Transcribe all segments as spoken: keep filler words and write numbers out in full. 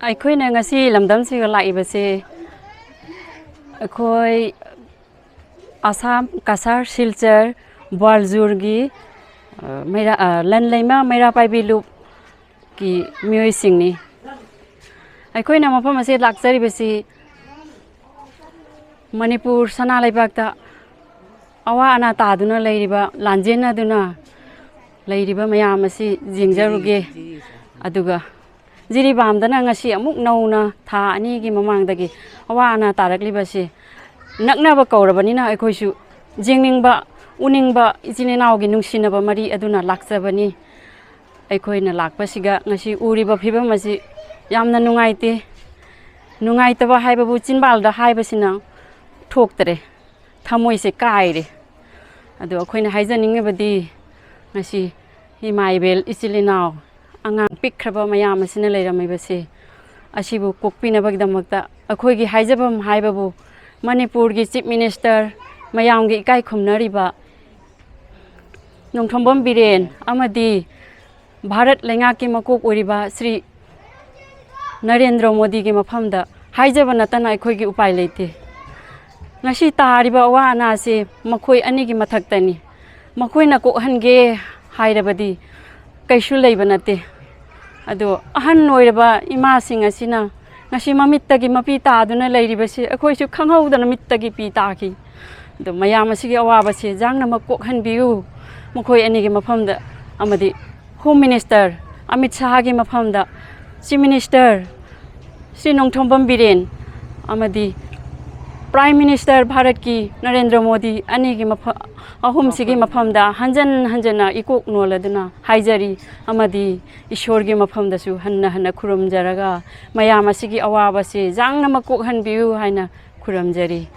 ꯑꯩꯈꯣꯏꯅ ꯉꯁꯤ ꯂꯝꯗꯝꯁꯤꯒ ꯂꯥꯛꯏꯕꯁꯦ, ꯑꯩꯈꯣꯏ ꯑꯁꯥꯝ, ꯀꯁꯥꯔ, ꯁꯤꯜꯆꯔ, ꯕ꯭ꯋꯥꯜꯖꯨꯔꯒꯤ, ꯑ, ꯃꯩꯔꯥ-, ꯑ, ꯂꯟꯂꯩꯃ ꯃꯩꯔꯥ ꯄꯥꯏꯕꯤ ꯂꯨꯞꯀꯤ ꯃꯤꯑꯣꯏꯁꯤꯡꯅꯤ꯫ ꯑꯩꯈꯣꯏꯅ ꯃꯐꯝ ꯑꯁꯤꯗ ꯂꯥꯛꯆꯔꯤꯕꯁꯤ ꯃꯅꯤꯄꯨꯔ ꯁꯅꯥ ꯂꯩꯕꯥꯛꯇ ꯑꯋꯥ ꯑꯅꯥ ꯇꯥꯗꯨꯅ ꯂꯩꯔꯤꯕ, ꯂꯥꯟꯖꯦꯟꯅꯗꯨꯅ ꯂꯩꯔꯤꯕ ꯃꯌꯥꯝ ꯑꯁꯤ ꯌꯦꯡꯖꯔꯨꯒꯦ꯫ ꯑꯗꯨꯒ ꯖꯤꯔꯤꯕꯥꯝꯗꯅ ꯉꯁꯤ ꯑꯃꯨꯛ ꯅꯧꯅ ꯊꯥ ꯑꯅꯤꯒꯤ ꯃꯃꯥꯡꯗꯒꯤ ꯑꯋꯥ ꯑꯅꯥ ꯇꯥꯔꯛꯂꯤꯕꯁꯤ ꯅꯛꯅꯕ ꯀꯧꯔꯕꯅꯤꯅ ꯑꯩꯈꯣꯏꯁꯨ ꯌꯦꯡꯅꯤꯡꯕ, ꯎꯅꯤꯡꯕ, ꯏꯆꯤꯜ ꯏꯅꯥꯎꯒꯤ ꯅꯨꯡꯁꯤꯅꯕ ꯃꯔꯤ ꯑꯗꯨꯅ ꯂꯥꯛꯆꯕꯅꯤ꯫ ꯑꯩꯈꯣꯏꯅ ꯂꯥꯛꯄꯁꯤꯒ ꯉꯁꯤ ꯎꯔꯤꯕ ꯐꯤꯕꯝ ꯑꯁꯤ ꯌꯥꯝꯅ ꯅꯨꯡꯉꯥꯏꯇꯦ꯫ ꯅꯨꯡꯉꯥꯏꯇꯕ ꯍꯥꯏꯕꯕꯨ ꯆꯤꯟꯕꯥꯜꯗ ꯍꯥꯏꯕꯁꯤꯅ ꯊꯣꯛꯇꯔꯦ꯫ ꯊꯃꯣꯏꯁꯦ ꯀꯥꯏꯔꯦ꯫ ꯑꯗꯣ ꯑꯩꯈꯣꯏꯅ ꯍꯥꯏꯖꯅꯤꯡꯉꯤꯕꯗꯤ, ꯉꯁꯤ ꯏꯃꯥ ꯏꯕꯦꯜ, ꯏꯆꯤꯜ ꯏꯅꯥꯎ, ꯑꯉꯥꯡ ꯄꯤꯛꯈ꯭ꯔꯕ ꯃꯌꯥꯝ ꯑꯁꯤꯅ ꯂꯩꯔꯝꯃꯤꯕꯁꯦ, ꯑꯁꯤꯕꯨ ꯀꯣꯛꯄꯤꯅꯕꯒꯤꯗꯃꯛꯇ ꯑꯩꯈꯣꯏꯒꯤ ꯍꯥꯏꯖꯐꯝ ꯍꯥꯏꯕꯕꯨ, ꯃꯅꯤꯄꯨꯔꯒꯤ ꯆꯤꯐ ꯃꯤꯅꯤꯁꯇꯔ, ꯃꯌꯥꯝꯒꯤ ꯏꯀꯥꯏ ꯈꯨꯝꯅꯔꯤꯕ ꯅꯣꯡꯊꯣꯝꯕꯝ ꯕꯤꯔꯦꯟ ꯑꯃꯗꯤ ꯚꯥꯔꯠ ꯂꯩꯉꯥꯛꯀꯤ ꯃꯀꯣꯛ ꯑꯣꯏꯔꯤꯕ ꯁ꯭ꯔꯤ ꯅꯔꯦꯟꯗ꯭ꯔ ꯃꯣꯗꯤꯒꯤ ꯃꯐꯝꯗ ꯍꯥꯏꯖꯕ ꯅꯠꯇꯅ ꯑꯩꯈꯣꯏꯒꯤ ꯎꯄꯥꯏ ꯂꯩꯇꯦ꯫ ꯉꯁꯤ ꯇꯥꯔꯤꯕ ꯑꯋꯥ ꯑꯅꯥꯁꯦ ꯃꯈꯣꯏ ꯑꯅꯤꯒꯤ ꯃꯊꯛꯇꯅꯤ꯫ ꯃꯈꯣꯏꯅ ꯀꯣꯛꯍꯟꯒꯦ ꯍꯥꯏꯔꯕꯗꯤ ꯀꯩꯁꯨ ꯂꯩꯕ ꯅꯠꯇꯦ꯫ ꯑꯗꯣ ꯑꯍꯟ ꯑꯣꯏꯔꯕ ꯏꯃꯥꯁꯤꯡ ꯑꯁꯤꯅ ꯉꯁꯤ ꯃꯃꯤꯠꯇꯒꯤ ꯃꯄꯤ ꯇꯥꯗꯨꯅ ꯂꯩꯔꯤꯕꯁꯤ ꯑꯩꯈꯣꯏꯁꯨ ꯈꯪꯍꯧꯗꯅ ꯃꯤꯠꯇꯒꯤ ꯄꯤ ꯇꯥꯈꯤ꯫ ꯑꯗꯣ ꯃꯌꯥꯝ ꯑꯁꯤꯒꯤ ꯑꯋꯥꯕꯁꯤ ꯌꯥꯡꯅꯃꯛ ꯀꯣꯛꯍꯟꯕꯤꯌꯨ꯫ ꯃꯈꯣꯏ ꯑꯅꯤꯒꯤ ꯃꯐꯝꯗ ꯑꯃꯗꯤ ꯍꯣꯝ ꯃꯤꯅꯤꯁꯇꯔ ꯑꯃꯤꯠ ꯁꯥꯍꯒꯤ ꯃꯐꯝꯗ ꯆꯤꯐ ꯃꯤꯅꯤꯁꯇꯔ ꯁ꯭ꯔꯤ ꯅꯣꯡꯊꯣꯝꯕꯝ ꯕꯤꯔꯦꯟ ꯑꯃꯗꯤ ꯄ꯭ꯔꯥꯏꯝ ꯃꯤꯅꯤꯁꯇꯔ ꯚꯥꯔꯠꯀꯤ ꯅꯔꯦꯟꯗ꯭ꯔ ꯃꯣꯗꯤ ꯑꯅꯤꯒꯤ ꯃꯐ-, ꯑꯍꯨꯝꯁꯤꯒꯤ ꯃꯐꯝꯗ ꯍꯟꯖꯟ ꯍꯟꯖꯟꯅ ꯏꯀꯣꯛ ꯅꯣꯜꯂꯗꯨꯅ ꯍꯥꯏꯖꯔꯤ꯫ ꯑꯃꯗꯤ ꯏꯁꯣꯔꯒꯤ ꯃꯐꯝꯗꯁꯨ ꯍꯟꯅ ꯍꯟꯅ ꯈꯨꯔꯨꯝꯖꯔꯒ ꯃꯌꯥꯝ ꯑꯁꯤꯒꯤ ꯑꯋꯥꯕꯁꯤ ꯌꯥꯡꯅꯃꯛ ꯀꯣꯛꯍꯟꯕꯤꯌꯨ ꯍꯥꯏꯅ ꯈꯨꯔꯨꯝꯖꯔꯤ꯫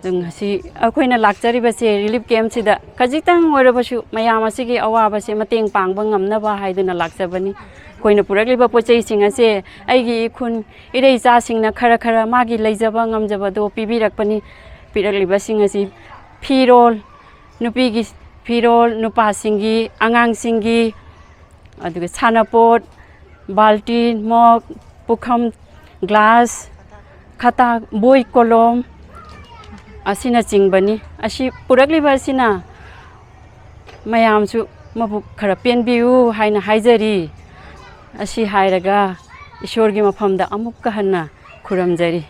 ꯑꯗꯨ ꯉꯁꯤ ꯑꯩꯈꯣꯏꯅ ꯂꯥꯛꯆꯔꯤꯕꯁꯦ ꯔꯤꯂꯤꯐ ꯀꯦꯝꯞꯁꯤꯗ ꯈꯖꯤꯛꯇꯪ ꯑꯣꯏꯔꯕꯁꯨ ꯃꯌꯥꯝ ꯑꯁꯤꯒꯤ ꯑꯋꯥꯕꯁꯦ ꯃꯇꯦꯡ ꯄꯥꯡꯕ ꯉꯝꯅꯕ ꯍꯥꯏꯗꯨꯅ ꯂꯥꯛꯆꯕꯅꯤ꯫ ꯑꯩꯈꯣꯏꯅ ꯄꯨꯔꯛꯂꯤꯕ ꯄꯣꯠ ꯆꯩꯁꯤꯡ ꯑꯁꯦ ꯑꯩꯒꯤ ꯏꯈꯨꯟ ꯏꯔꯩꯆꯥꯁꯤꯡꯅ ꯈꯔ ꯈꯔ ꯃꯥꯒꯤ ꯂꯩꯖꯕ ꯉꯝꯖꯕꯗꯣ ꯄꯤꯕꯤꯔꯛꯄꯅꯤ꯫ ꯄꯤꯔꯛꯂꯤꯕꯁꯤꯡ ꯑꯁꯤ ꯐꯤꯔꯣꯜ, ꯅꯨꯄꯤꯒꯤ ꯐꯤꯔꯣꯜ, ꯅꯨꯄꯥꯁꯤꯡꯒꯤ, ꯑꯉꯥꯡꯁꯤꯡꯒꯤ, ꯑꯗꯨꯒ ꯁꯥꯟꯅꯄꯣꯠ, ꯕꯥꯜꯇꯤꯟ, ꯃꯣꯛ, ꯄꯨꯈꯝ, ꯒ꯭ꯂꯥꯁ, ꯈꯇꯥ, ꯕꯣꯏ, ꯀꯣꯂꯣꯝ ꯑꯁꯤꯅꯆꯤꯡꯕꯅꯤ꯫ ꯑꯁꯤ ꯄꯨꯔꯛꯂꯤꯕ ꯑꯁꯤꯅ ꯃꯌꯥꯝꯁꯨ ꯃꯕꯨꯛ ꯈꯔ ꯄꯦꯟꯕꯤꯌꯨ ꯍꯥꯏꯅ ꯍꯥꯏꯖꯔꯤ꯫ ꯑꯁꯤ ꯍꯥꯏꯔꯒ ꯏꯁꯣꯔꯒꯤ ꯃꯐꯝꯗ ꯑꯃꯨꯛꯀ ꯍꯟꯅ ꯈꯨꯔꯨꯝꯖꯔꯤ꯫